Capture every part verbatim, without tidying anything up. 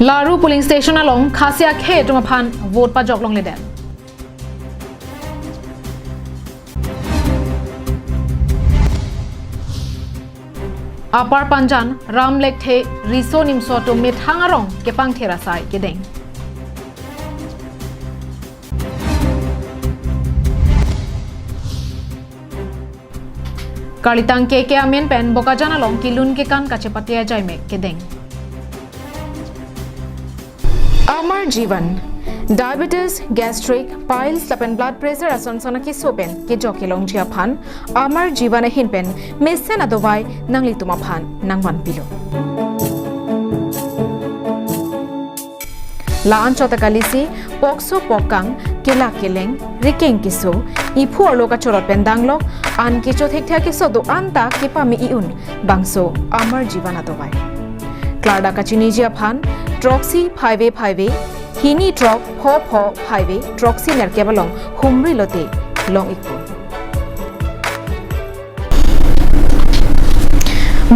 Laru polling station along Khasi akhei atum aphan vote pajok longledet. Upper Panjan, Ram Lekthe, Riso Nimso atum methang arong kepangther asai kedeng. Karlitang K K amen pen Bokajan along kelun kekan kachepate ajaimek kedeng. Amar Jeevan, diabetes, gastric, piles lapen blood pressure ason son akeso pen kejok kelongji aphan Amar Jeevan ahin pen mesen adovai nanglitum aphan nangvanpilo. La-an chot akalisi, pokso pokkang, kelak keleng, rikeng keso, iphu arlo kachorot pen danglok, an kecho thekthek keso do-an ta kepame i-un, bangso Amar Jeevan adovai. Klardak kachiniji aphan, throksi phaive phaive, hini throk pho pho phaive, throksi nerkep along humri lote long-ikpo.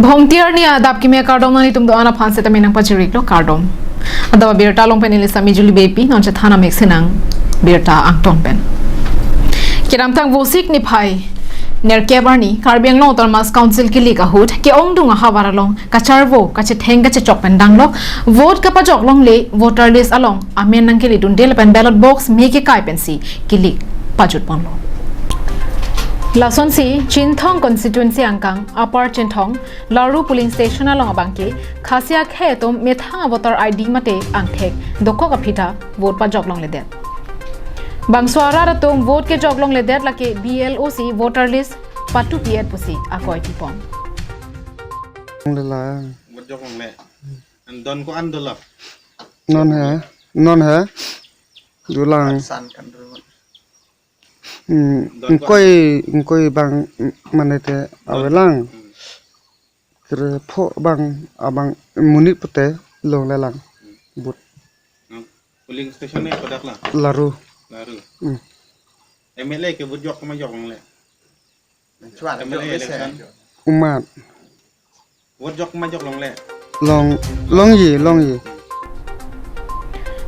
Bhongti arni adap kimi akardom nanglitum do-an aphan setame nangpachiriklo, kardom. Adap abirta along pen neli Sami Julie Beypi, non chethan amek senang birta angton pen. Kedamtang Vosik niphai nerkep arni Karbi Anglong Autonomous Council kelik ahut ke-ongdung ahavar along kacharvo, kachetheng, kachechok pen danglok vote kapajok longle, voter list along amen nangkeledunde lapen ballot box me kekai pensi kelik pajut ponlo. Lasonsi Chinthong constituency angkang Upper Chinthong, Laru polling station along abangke Khasi akhei atum methang a voter I D mate angthek dokok aphi ta vote pajok longledet. Bangso arat atum vote kejok longledet lake B L O si voter list patupi-et pusi akoi tipon. Lala. Vote jok longle. An don ko-an dolo? Non he, non he. Dolang. San kan dolo. Hmm, don ko ingkoi, ingkoi bang, mm, mane te avelang. Hmm. Kre pho bang, abang monit pute longlelang. Hmm. Vote. Hmm. Polling station ne kodak la? Laru. Laru. Hmm. M L A ke vote jok ma jok longle? Chuan M L A jok election. Umat. Vote jok ma jok longle? Long, longji, longji.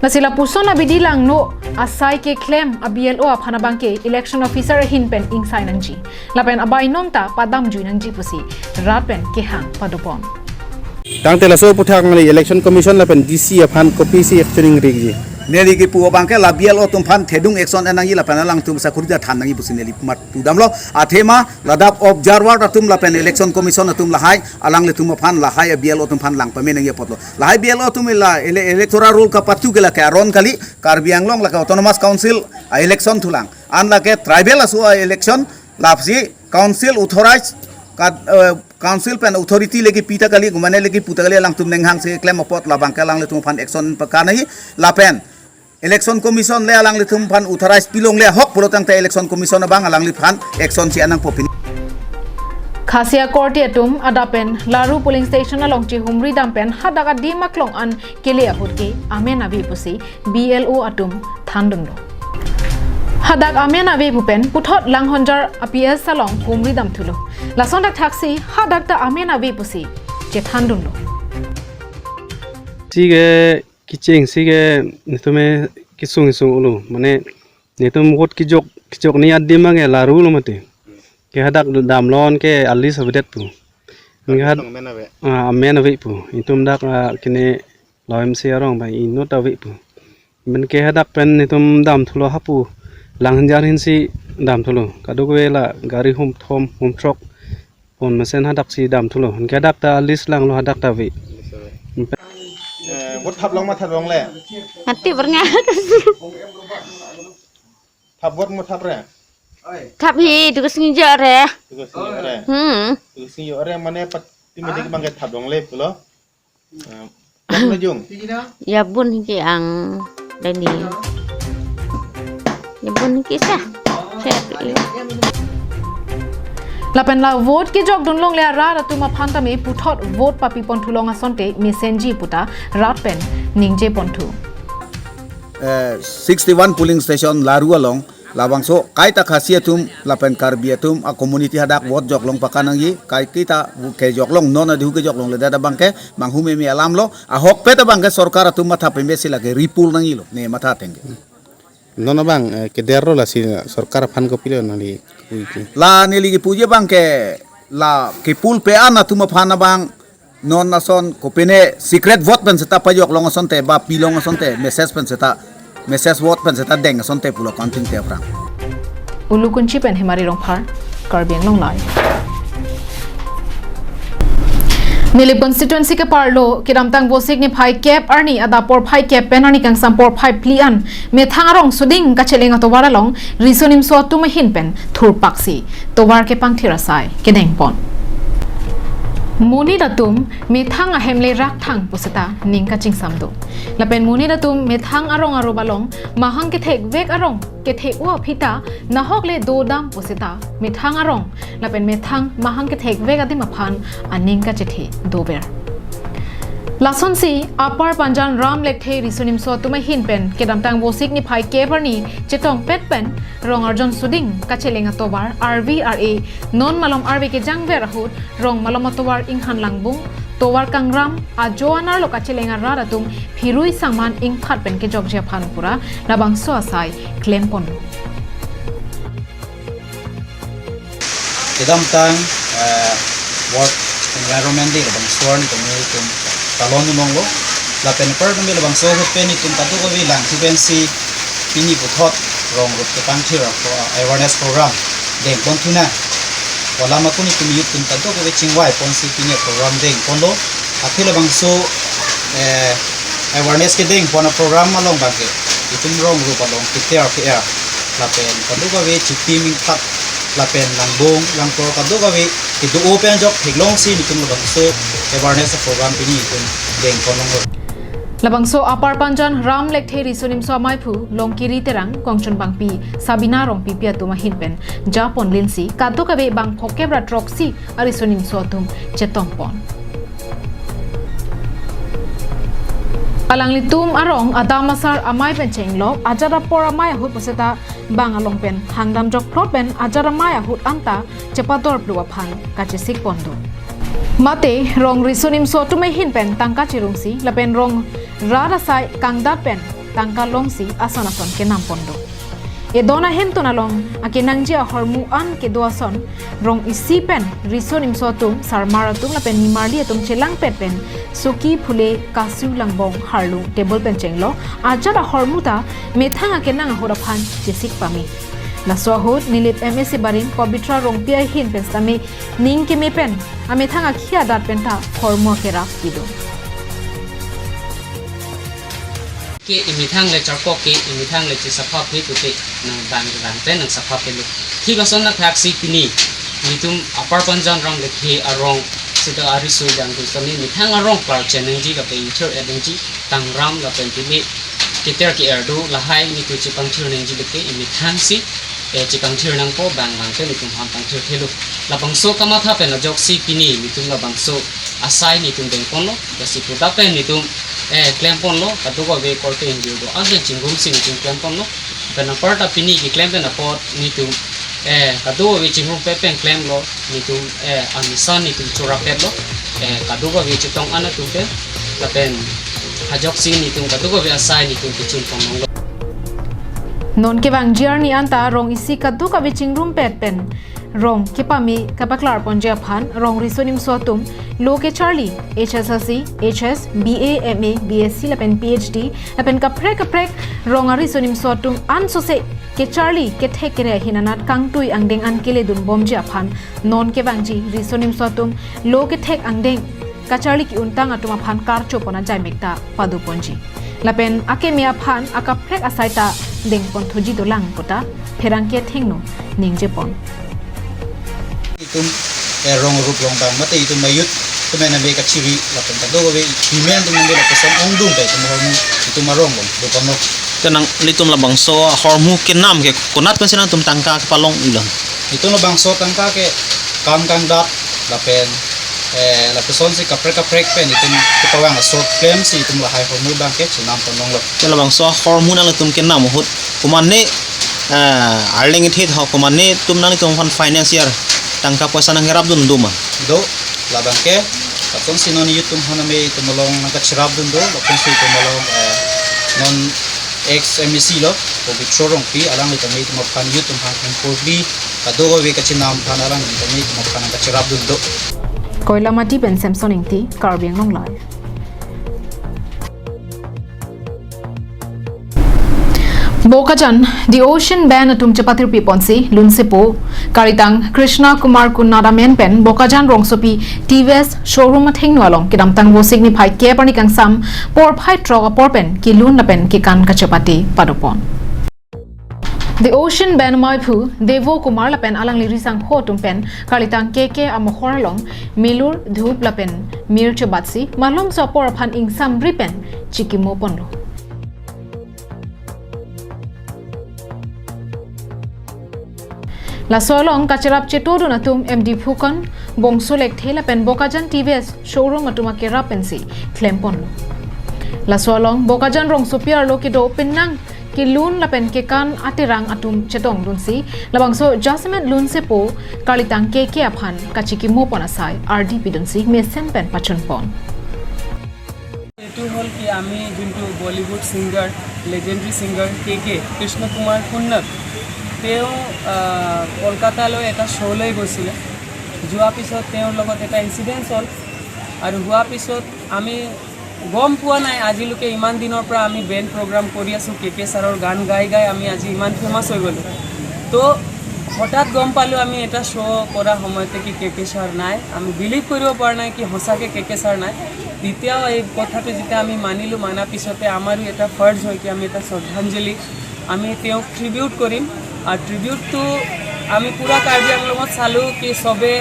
Lasi lapuson abidi langno asai keklem a B L O aphan abangke election officer ahin pen ingsai nangji. Lapen abainong ta padamjui nangji pusi rat pen kehang padopon. Tangte laso aputhak nangli Election Commission lapen D C aphan kopisi action ingrikji? Neli kipu abangke la B L O atum aphan thedung action en nangji lapen alangtum sakuri ta than nangji pusi neli mat pudamlo. Athema ladak observer atum lapen Election Commission atum lahai, alanglitum aphan lahai B L O atum aphan lang pame nangji apotlo. Lahai B L O atum la ele-, electoral roll kapathu ke lake aron kali, Karbi Anglong lake Autonomous Council a election thulang. An lake tribal aso a election, lapsi council authorized ka, eh, council pen authority le kipi ta kali, gumane le kipu ta kali, alangtum nenghang si klem apot labangke alanglitum aphan action pakar nangji lapen Election Commission le alanglitum aphan authorized pilongle ahok pulo tangte Election Commission abang alangliphan action si anang popin. Khasi akorte atum adap pen Laru polling station along chehumri dam pen hadak adim aklong an kele ahut ke amen ave pusi B L O atum thandunlo. Hadak amen ave pu pen puthot Langhonjar a P S along humri damthulo. Lason dak thaksi hadak ta amen ave pusi chethandunlo. Sige kecheng sige netum kesung kesung olo, mane netum vote kejok kejok ni adim abangke Laru lo mati. Ke hadak damlon ke a list avedet pu. Ke hadak amen ave. Ah, amen ave pu. Itum dak, ah, kene law M C arong abang inut ave pu. Amen ke hadak pen netum damthulo hapu Langhonjar ahin si damthulo. Kadokave la gari hum thom hum throk pon mesen hadak si damthulo. Anke hadak ta list langlo hadak ta ave. List ave. Hmm. Eh, vote thap long ma thap longle? Mati bernga. Thap vote ma thap re? Thap hi, dukus ngi jo re. Dukus ngi jo re. Hmm. Dukus ngi jo re mane pat tim dik bang ke thap longle pulo. Eh, thap na jung. Ya bun hi ke ang dani. Ya bun hi ke sa. Sa pi. Lapen la vote kejok dun longle arat atum aphan tame puthot vote papi ponthu long asonte mesenji puta rat pen ningje ponthu. Eh, sixty-one polling station Laru along Labangso kaita Khasi atum lapen Karbi atum a community hadak vote joklong paka nangji, kai kita kejoklong non adi hu kejoklongledet abangke manghu meme alam lo, ahokpet abangke sorkar atum matha pembe si lake ripul nangjilo, ne matha ateng ke. Non abang, eh, keder lo lasi sorkar aphan kopilo nangli puji. La neli kipuji abangke la kepul pe-an atum aphan abang non ason kopine secret vote pen seta pajoklong asonte ba pilong asonte message pen seta message vote pen seta deng asonte pulo kanting te aphrang. Ulukunchi pen Hemari Rongphar, Karbi Anglong Live. Nilip constituency ke parlo, kedamtang Vosik niphai kep arni adap porphai kep pen arni kangsam porphai phli an methang arong suding kacheleng atovar along riso nimso atum ahin pen thurpaksi tovar kepangthir asai kedengpon. Monit atum methang ahem le rakthang puseta ning kachingsam do. Lapen monit atum methang arong arup along mahang kethekvek arong kethe-o aphi ta nahok le dodam puseta methang arong lapen methang mahang kethekvek adim aphan aning kachethe dover. Lasonsi Upper Panjan Ram Lekthe riso nimso atum ahin pen kedamtang Vosik niphai kep arni chetongpet pen rong arjon suding kacheleng atovar arvi ar-e non malom arve kejangver ahut rong malom atovar inghan langbung tovar kangram ajo anerlo kacheleng arat atum phirui sangman ingphat pen kejokji aphan pura labangso asai klempon. Kedamtang, eh, World Environment Day labangso arni kami itum talon unong lo. Lapen apar kami labangso ahut pen itum kadokave langthu pensi pini puthot rong rup kepangthir apo awareness program dengpon thunang. Wala makun itum youth atum kadokave chingvai ponsi pini program dengponlo. Aphi labangso, eh, awareness kedengpon a program along abangke itum rong rup along keter ke-er lapen kadokave chitim ingphat lapen langbung langtor kadokave kedo-o pen jok theklongsi itum labangso awareness program pini itum dengpon longlo. Labangso Upper Panjan Ram Lekthe riso nimso amaiphu Longkiri Terang, Kongchun Bangpi, Sabina Rongpipi atum ahin pen japon linsi kadokave bang phokep ra throksi ariso nimso atum chetongpon. Alanglitum arong adam asar amei pen chenglok ajat apor amei ahut puseta bang along pen hangdam jokplot pen ajat amei ahut anta chepador plu aphan kachesik pon do. Mate rong riso nimso atum ahin pen tangka chirungsi lapen rong rat asai kangdat pen tangka longsi ason ason kenam pon do. Edon ahemtun along akenangji ahormu an kedo ason rong isi pen riso nimso atum, sarmar atum lapen nimarli atum chelangpet pen suki, phule, kasu, langbong, harlung, table pen chenglok ajat ahormu ta methang akenang ahut aphan chesik pame. Laso ahut Nilip M A C barim Pabitra Rongpi ahin pen sitame ning keme pen amethang akhi adat pen ta hormu akerap kedo. Ke emethang le charkok ke emethang le chesaphap he pute nang bang bang pen nang saphap helo. Thik ason athaksi pini nelitum Upper Panjan Ram Lekthe arong seta ariso jang tu sami methang arong klar chenangji lapen ingthir-et nangji tangram lapen pini keter ke-er do lahai nelitum chepangthir nangji leke emethangsi, eh, chepangthir nangpo bang bang pen nelitum aphan pangthir thelo. Labangso kamatha pen ajoksi pini nelitum labangso asai nelitum dengponlo, lasi puta pen nelitum, eh, klemponlo, kadokave korte ingjir do-an pen chingrumsi nelitum klemponlo. Pen aparta pini keklem pen apot nelitum, eh, kadokave chingrumpet pen klemlo, nelitum, eh, amisa nelitum chorapetlo, eh, kadokave chetong an atum pen, lapen ajoksi nelitum kadokave asai nelitum kechun ponlonglo. Non kevangji arni anta rong isi kadokave chingrumpet pen rong kepame kapaklar ponji aphan rong riso nimso atum lo kecharli H S L C, H S, B A, M A, B S C lapen P H D lapen kaprek kaprek rong ariso nimso atum ansose kecharli kethek kere ahin anat kangtui angdeng an keledun bomji aphan non kevangji riso nimso atum lo kethek angdeng kacharli ki-untang atum aphan karcho pon ajai mekta padu ponji. Lapen akeme aphan akaprek asai ta dengpon thuji dolang puta pherangke athengno ningje pon. Itum, eh, rong rup long bang mate itum mayut kemen ame kachiri lapen kadokave imen tum ame lapuson ongdung pen itum hormu itum arong long do pano. Te nanglitum labangso hormu kenam ke konat pensi nangtum tangka kepalong ilang? Itum labangso tangka ke kam kangdat lapen, eh, lapusonsi kaprek kaprek pen itum kepawang asor klemsi itum lahai hormu abangke chenam ponlonglo. Te labangso hormu nanglitum kenam ahut komatne Ah, arleng ithit ho komatne atum nanglitum aphan financial tangka poisa nangkerapdun do ma? Do, labang ke, lason si non youth atum aphan ame itum along nangkacherapdun do, lason si itum along, eh, non ex M A C lo, Pabitra Rongpi, alanglitum ame itum aphan youth atum aphan hempurbi, kadokave kachinam aphan alanglitum ame itum aphan nangkacherapdun do. Koilamati pen Samson Ingti, Karbi Anglong Live. Bokajan, The Ocean Band atum chepatirpi ponsi, lunsepo, kalitang Krishna Kumar Kunad amen pen, Bokajan rongsopi T V S showroom athengno along, kedamtang Vosik niphai kep arni kangsam, porphai throk apor pen, kelun lapen kekan kachepate padopon. The Ocean Band maiphu, Devo Kumar lapen alangli risangho atum pen, kalitang K K amohor along, milur, dhup lapen mir chebatsi, malomso apor aphan ingsamri pen, chikimo ponlo. Laso along kacherap chetodun atum M D Phukan, Bongso Lekthe lapen Bokajan T V S showroom atum akerap pensi klemponlo. Laso along Bokajan rongsopi arlo kedo penang kelun lapen kekan aterang atum chetongdunsi labangso jasemet lunsepo kalitang K K aphan kachikimo pon asai ardi pidunsi mesen pen pachunpon. এইটো হ'ল কি, আমি যোনটো বলিউড ছিংগাৰ, লেজেণ্ডৰী ছিংগাৰ কে কে, কৃষ্ণ কুমাৰ কুন্নক, তেওঁ, আহ, কলকাতালৈ এটা শ্ব'লৈ গৈছিলে। যোৱাৰ পিছত তেওঁৰ লগত এটা ইনচিডেণ্টছ হ'ল আৰু হোৱাৰ পিছত আমি গম পোৱা নাই, আজিলৈকে ইমান দিনৰ পৰা আমি বেণ্ড প্ৰগ্ৰাম কৰি আছোঁ, কে কে ছাৰৰ গান গাই গাই আমি আজি ইমান ফেমাছ হৈ গ'লোঁ। তো হঠাৎ গম পালোঁ আমি এটা শ্ব' কৰা সময়তে কি কে কে ছাৰ নাই। আমি বিলিভ কৰিব পৰা নাই কি সঁচাকৈ কে কে ছাৰ নাই। তেতিয়াও এই কথাটো যেতিয়া আমি মানিলোঁ, মানাৰ পিছতে আমাৰো এটা ফৰ্জ হয় কি আমি এটা শ্ৰদ্ধাঞ্জলি, আমি তেওঁক ট্ৰিবিউট কৰিম। আৰু ট্ৰিবিউটটো আমি পূৰা কাৰ্বি আংলঙত চালোঁ কি চবে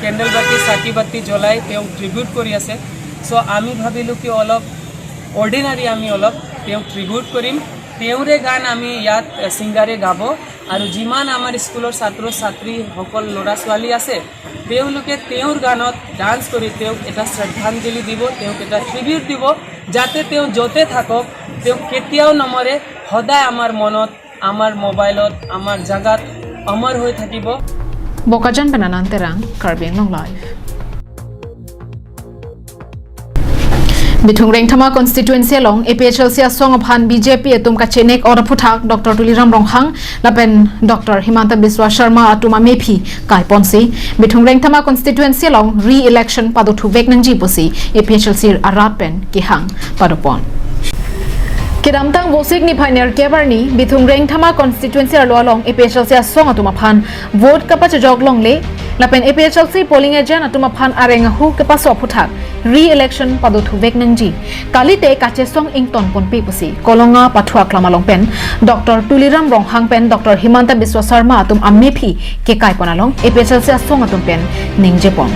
কেণ্ডেল বাতি, চাকি বাতি জ্বলাই তেওঁক ট্ৰিবিউট কৰি আছে। চ' আমি ভাবিলোঁ কি অলপ অৰ্ডিনাৰী আমি অলপ তেওঁক ট্ৰিবিউট কৰিম। তেওঁৰে গান আমি ইয়াত, এ, ছিংগাৰে গাব আৰু যিমান আমাৰ স্কুলৰ ছাত্ৰ ছাত্ৰীসকল, ল'ৰা ছোৱালী আছে, তেওঁলোকে তেওঁৰ গানত ডান্স কৰি তেওঁক এটা শ্ৰদ্ধাঞ্জলি দিব, তেওঁক এটা ট্ৰিবিউট দিব, যাতে তেওঁ য'তে থাকক, তেওঁ কেতিয়াও নমৰে, সদায় আমাৰ মনত, আমাৰ মোবাইলত, আমাৰ জাগাত অমৰ হৈ থাকিব। Bokajan pen Anand Terang, Karbi Anglong Live. Bithung Rengthama constituency along A P H L C asong aphan B J P atum kachenek ot aphuthak Doctor Tuliram Ronghang lapen Doctor Himanta Biswa Sharma atum amephi kaiponsi Bithung Rengthama constituency along re-election padothuvek nangji pusi A P H L C arat pen kehang padopon. Kedamtang Vosik niphai nerkep arni Bithung Rengthama constituency arlo along A P H L C asong atum aphan vote kapachejok longle lapen A P H L C polling agent atum aphan areng ahu kepaso aphuthak re-election padothuvek nangji. Kalite kachesong ington ponpe pusi Kolonga pathu aklam along pen Doctor Tuliram Ronghang pen Doctor Himanta Biswa Sharma atum amephi kekaipon along A P H L C asong atum pen ningjepon.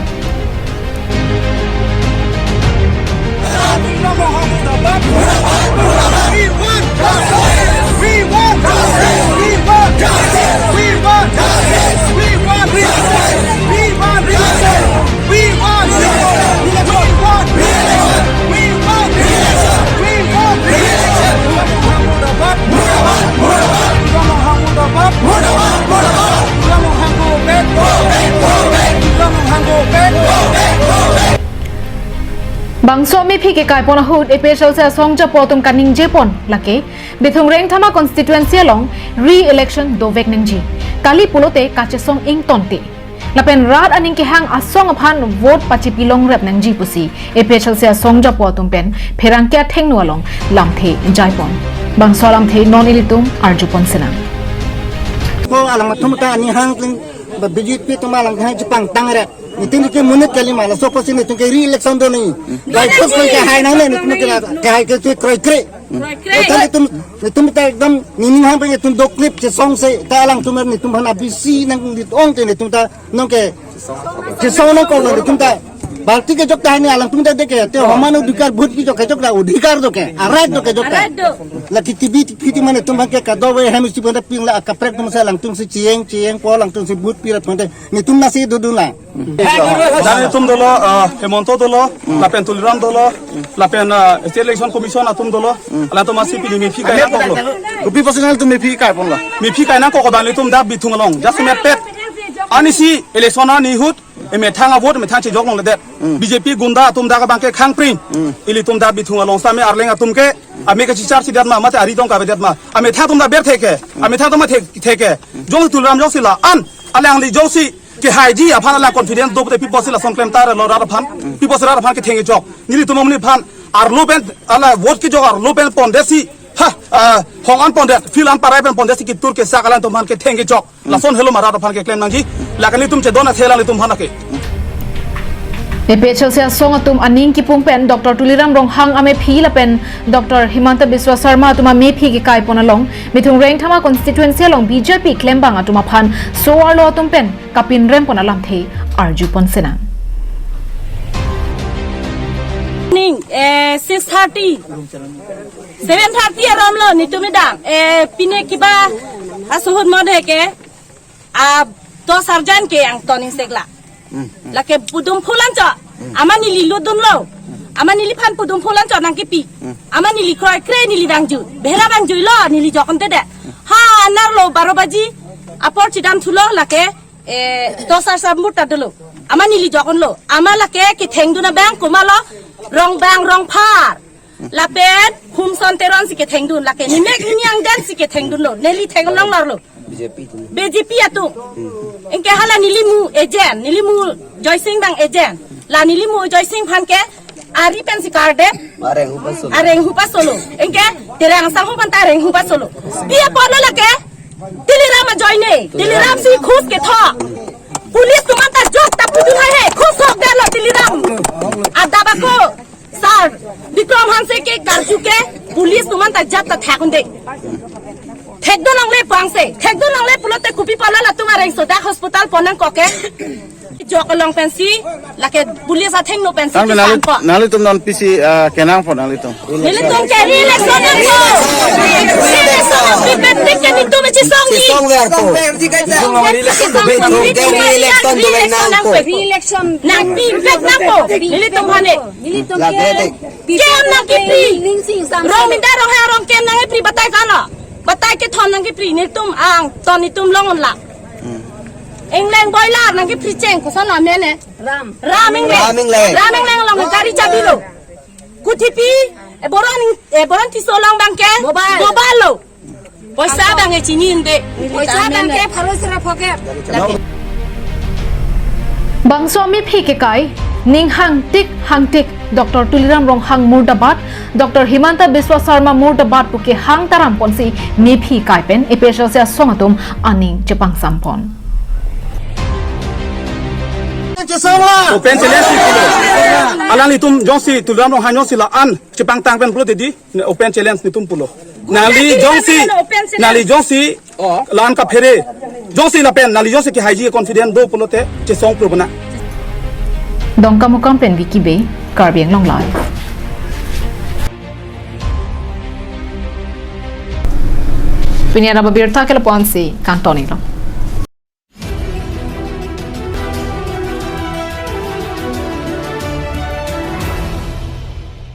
Bangso amephi kekaipon ahut A P H L C asong japo atum kaningjepon lake Bithung Rengthama constituency along re-election dovek nangji. Kali pulote kachesong ingtonte. Lapen rat aning kehang asong aphan vote pachipi longrep nangji pusi A P H L C asong japo atum pen pherangke athengno along lamthe jaipon. Bangso alamthe non ilitum arjupon sinang. Ko alang atum ta aning hang kling, ba B J P atum alang hang chepangtang re. Nitum ke monit kali ma, laso apotsi nitum ke re-election do nangji. By force koi ke hai nangne, nitum ke la, ke hai ke tu kroikre. Lapen nitum, nitum ta ekdom, nining hang pen nitum doklip chesong se, ta alangtum nitum aphan abisi nangdit ong te nitum ta, nong ke, chesong nangkok nitum ta. Party kejok ta hini alangtum ta deke, te homan odhikar vote kejok kejok ta odhikar doke, a right doke jok ta. A right do. Lake T V T V mane atum abangke kadokave hem isi pon ta ping la kaprek atum si alangtum si chiyeng chiyeng po alangtum si vote pi ra pon te. Netum nasi dodun lang. Dan netum dolo, ah, Hemanta dolo, lapen Tuliram dolo, lapen, ah, State Election Commission atum dolo. Alangtum asi pini mephi kai nangkoklo. Kopi apotsi nangtum mephi kai ponlo? Mephi kai nangkok dan netum dak Bithung along. Just mepet. Ani si election ani ahut, emethang a-vote, emethang chejok longledet. B J P gunda atum dak abangke khangpring. Ilitum dak Bithung along sitame arleng atum ke, ame ke chichar chidet ma, mate ari tong kavedet ma. Amethang atum dak ber theke, amethang atum thek theke. Jongsi Tuliram jongsi la-an, alangli jongsi kehaiji aphan alang confidence do pute pi apotsi lason klem ta relo rat aphan, pi apotsi rat aphan ketheng kejok. Nelitum amonit aphan arlo pen, ala vote kejok arlo pen pondetsi, ha, ah, hong an pondet, field an parai pen pondetsi ketur kesak alangtum aphan ketheng kejok. Lason helo ma rat aphan keklem nangji, lake nelitum chedon athe alanglitum aphan ake. A P H L C asong atum aning kipung pen Doctor Tuliram Ronghang amephi lapen Doctor Himanta Biswa Sarma atum amephi kekai pon along, Bithung Rengthama constituency along B J P klembang atum aphan so-arlo atum pen kapinrem pon alamthe arju pon sinang. Ning, eh, six thirty, seven thirty aram lo netum edang, eh, pine kiba asuhut mode ke, a, dos arjan ke angton ingsekla. Lake pudum phulan cho. Ama neli ludun lo. Ama neliphan pudum phulan cho nangkipi. Ama neli kroikre neli dangju. Behera dangju lo neli jokon te de. Ha, nar lo baro baji apor chidam thulo lake, eh, dos ar sambut ta dolo. Ama neli jokon lo. Ama lake kethengdun abang komat lo, Rongbang Rongphar. Lapen Humson Teron si kethengdun lake. Nemek nini angdan si kethengdun lo. Neli theng long lar lo. B J P atum. Anke hala neli mu agent, neli mu Joysing abang agent. La neli mu Joysing aphan ke ari pensi kardet. Areng hupa solo. Areng hupa solo. Anke Terang Sangho aphan ta areng hupa solo. Pi apotlo lake? Tuliram ajoine. Tuliram si khus ketho. Police atum anta jok ta pudun hai he. Khus hok dalo Tuliram. Adap ako. Sir, Bikram Hanse ke karju ke police atum anta jat ta thek un-e. Thekdun longle pu angse. Thekdun longle pulote kopi apotlo latum areng sodak hospital pon nangkok ke. Jok along pensi, lake police athengno pensi. Tang nangli, kisam po. Nanglitum non pisi, ah, kenang po nanglitum. Nelitum ke re-election nangpo. Re-election nangpi betik ke netum chisong ji. Chisong ver po. Re-election nangpo. Re-election nangpi bek nangpo. Nelitum hane. Nelitum ke, ke nangkipri. Rong minda rong ha rong ke nangkipri batai kano. Batai kethon nangkipri netum angton netum long unla. Engleng boiler nangkipri cheng koson amen e. Ram. Ram Engleng. Ram Engleng. Ram Engleng along gari chabi lo. Kuthipi, e boron, e boron Tisso along abangke. Mobile. Mobile lo. Poisa abang e chini un-e. Poisa abangke pharo sera pocket. Bangso amephi kekai, ning hangtik hangtik, Doctor Tuliram Ronghang murdabad, Doctor Himanta Biswa Sarma murdabad pu kehang taram ponsi mephi kai pen A P H L C asong atum aning chepangsam pon. Open challenge si pulo. Alanglitum jongsi Tuliram Ronghang jongsi la-an chepangtang pen pulo dedi, ne open challenge netum pulo. Nangli jongsi, nangli jongsi, la-an kaphere. Jongsi lapen, nangli jongsi kehaiji confident do pulote, chesong pulo bana. Dongkamukam pen Vicky Bey, Karbi Anglong Live. Pini araba birta ke lapu-ansi kangton-iklo.